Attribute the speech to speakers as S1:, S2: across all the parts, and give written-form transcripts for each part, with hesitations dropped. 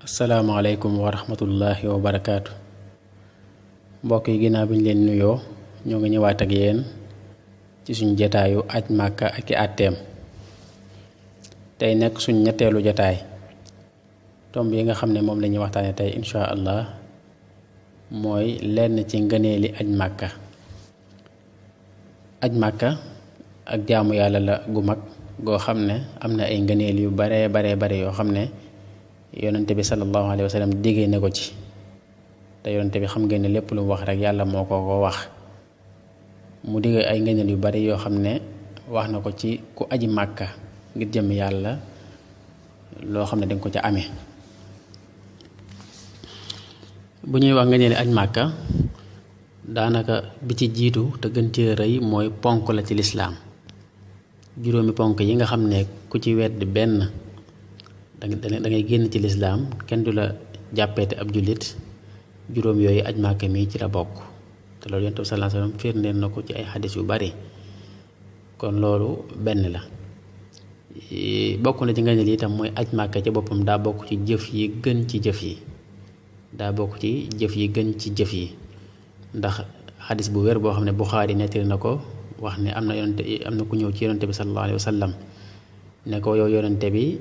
S1: asalaamaaleykum wa rahmatullahi wa barakaatu. Mbokk yi ginnaaw bi ñu leen nuyoo ñoo ngi ñëwaat ak yéen ci suñ jataayu aj màkka ak i àtteem. tey nekk suñ ñetteelu jataay tomb yi nga xam ne moom la ñuy waxtaane tey insha allah mooy lenn ci ngëneeli aj màkka. aj màkka ak jaamu yàlla la gu mag goo xam ne am na ay ngëneel yu bare yoo xam ne yonente bi sallallahu alayhi wa sallam diggee na ko ci te yonente bi xam ngeen ne lépp lu mu wax rek yàlla moo ko wax mu diggee ay ngëneel yu bari yoo xam ne wax na ko ci ku aji màkka ngir jëm yàlla loo xam ne danga ko ca amee. bu ñuy wax ngëneeli aj màkka daanaka bi ci jiitu te gën cee rëy mooy ponk la ci lislaam. juróomi ponk yi nga xam ne ku ci wedd benn da ngay génn ci lislaam, kenn du la jàppeete ab jullit. juróom yooyu aj màkka mi ci la bokk te loolu yonent bi sallallahu alayhi wasallam firndeel na ko ci ay xadis yu bari. kon loolu benn la. bokk na ci nga ne lii itam mooy aj màkka ci boppam daa bokk ci jëf yi gën ci jëf yi ci jëf yi ndax xadis bu wér boo xam ne Buxaari nettali na ko wax ne am na ku ñëw ci yonente bi sallallahu alayhi wa sallam ne ko yow yonente bi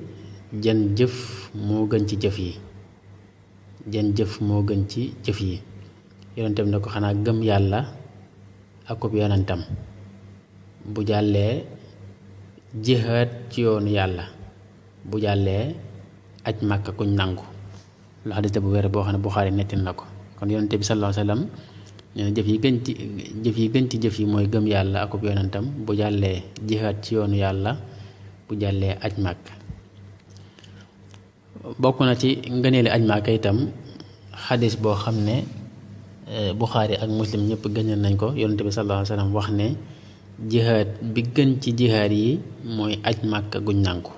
S1: jën jëf moo gën ci jëf yi yonente bi ne ko xanaa gëm yàlla akub yonentam, bu jàllee jihaad ci yoonu yàlla, bu jàllee aj màkka kuñ nangu. lu xadis bu wér boo xam ne Buxaari nettali na ko. kon yonente bi sallallahu alayhi wa sallam nee na jëf yi gën ci jëf yi mooy gëm yàlla akub yonentam, bu jàllee jihaad ci yoonu yàlla, bu jàllee aj màkk. bokk na ci ngëneeli aj màkk itam xadis boo xam ne Buxaari ak Muslim ñëpp gënal nañ ko. yonente bi sallallahu alayhi wa sallam wax ne jihaad bi gën ci jihaad yi mooy aj màkk guñ nangu.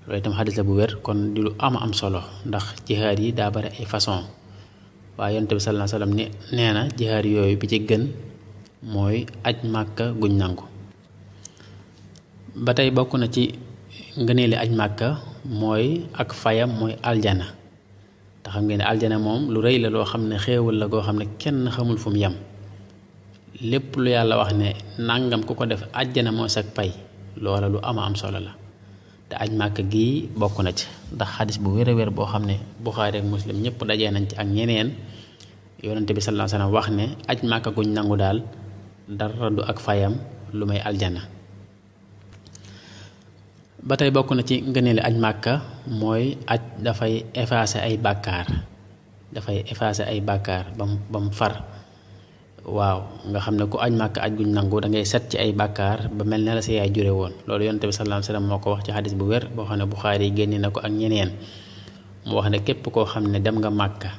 S1: loolu itam xadis la bu wér, kon di lu am solo ndax jihaad yi daa bari ay façon, waaye yonent bi sallallahu alayhi wasallam nee na jihaad yooyu bi ci gën mooy aj màkka guñ nangu. ba tey bokk na ci ngëneeli aj màkka mooy ak fayam mooy aljana. te xam ngeen ne aljana moom lu rëy la loo xam ne xéewal la goo xam ne kenn xamul fu mu yem. lépp lu yàlla wax ne nangam ku ko def àjjana moo sag pay, loola lu am solo la. te aj màkka gii bokk na ci ndax xadis bu wér a wér boo xam ne Buxaari ak Muslim ñëpp dajee nañ ci ak ñeneen. yonente bi sallallahu alayhi wasallam wax ne aj màkka guñ nangu daal dara du ak fayam lu may aljana. ba tey bokk na ci ngëneeli aj màkka mooy aj dafay effacer ay bàkkaar ba mu far. waaw nga xam ne ku aj màkka aj guñ nangu da ngay set ci ay bàkkaar ba mel ne la sa yaay jure woon. loolu yonente bi sallallahu alayhi wasallam moo ko wax ci xadis bu wér boo xam ne Buxaari yi génne na ko ak ñeneen. mu wax ne képp koo xam ne dem nga màkka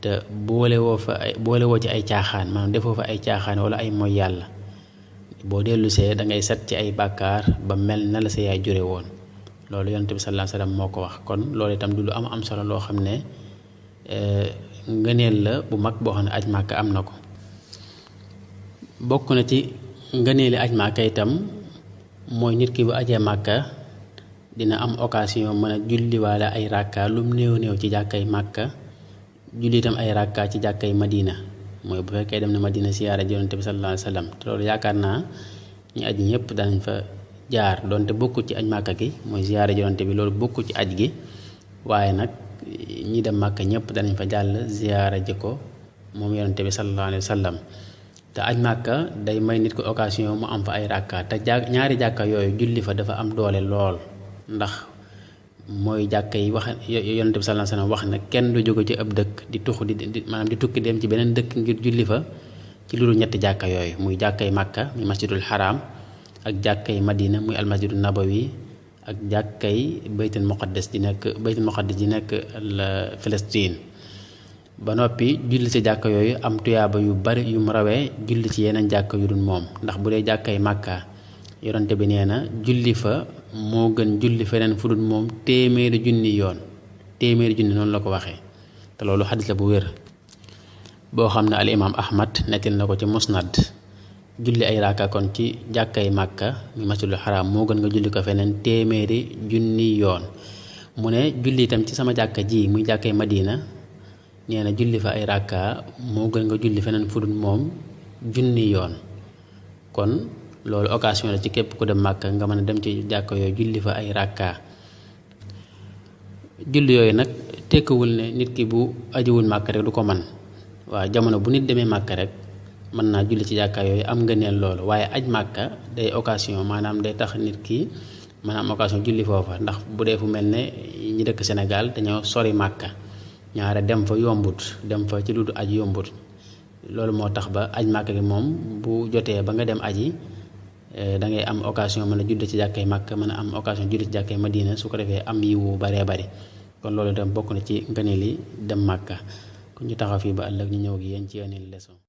S1: te boolewoo ci ay caaxaan, maanaam defoo fa ay caaxaan wala ay mooy yàlla, boo dellusee da ngay set ci ay bàkkaar ba mel na la sa yaay jure woon. loolu yonente bi sallallahu alayhi wasallam moo ko wax. kon loolu itam du lu am solo loo xam ne ngëneel la bu mag boo xam ne aj màkka am na ko. bokk na ci ngëneeli aj màkka itam mooy nit ki bu ajee màkka dina am occasion mën a julliwaale ay ràkka lum néew ci jàkkay màkka, julli itam ay ràkka ci jàkkay madina, mooy bu fekkee dem na madina siyaara yonente bi sallallahu alayhi wasallam. te loolu yaakaar naa ñu aj ñëpp danañ fa jaar donte bokkul ci aj màkka gi, mooy siyaara yonente bi loolu bokkul ci aj gi, waaye nag ñi dem màkka ñëpp danañ fa jàll siyaara ji ko moom yonente bi sallallahu alayhi wasallam. te aj màkka day may nit ko occasion mu am fa ay ràkka te ñaari jàkka yooyu julli fa dafa am doole lool, ndax mooy jàkka yi wax yonent bi sallallahu alayhi wasallam wax na kenn du jóge ci ab dëkk di tuxu maanaam di tukki dem ci beneen dëkk ngir julli fa ci lu dul ñetti jàkka yooyu, muy jàkkay màkka muy masjidul haram, ak jàkkay madina muy almasjidul nabawi, ak jàkkay baytul muqaddas di nekk Palestine. ba noppi julli ci jàkka yooyu am tuyaaba yu bari yu mu rawee julli ci yeneen jàkka yu dul moom. ndax bu dee jàkkay màkka yonente bi nee na julli fa moo gën julli feneen fu dul moom téeméeri junni noonu la ko waxee. te loolu xadis la bu wér boo xam ne al imam Ahmad nettil na ko ci musnad. julli ay raaka kon ci jàkkay màkka mi masjidul haram moo gën nga julli ko feneen téeméeri junni yoon. mu ne julli itam ci sama jàkka ji muy jàkkay Madina nee na julli fa ay rakka moo gën nga julli feneen fu dul moom junni yoon. kon loolu occasion la ci képp ku dem Màkka nga mën a dem ci jàkka yooyu julli fa ay rakka. julli yooyu nag tekkiwul ne nit ki bu ajiwul Màkka rek du ko man waaw jamono bu nit demee Màkka rek mën naa julli ci jàkka yooyu am ngëneel loolu. waaye aj Màkka day occasion maanaam day tax nit ki mën a am occasion julli foofa, ndax bu dee fu mel ne ñi dëkk Sénégal dañoo sori Màkka ñaare dem fa yombut, dem fa ci lu dul aj yombut. loolu moo tax ba aj Màkka gi moom bu jotee ba nga dem aji da ngay am occasion mën a julli ci jàkkay Màkka, mën a am occasion julli ci jàkkay Madina, su ko defee am yiwu baree bari. kon loolu itam bokk na ci ngëneel yi dem Màkka. kon ñu taxaw fii ba ëllëg ñu ñëw ak yéen ci yeneen leçon.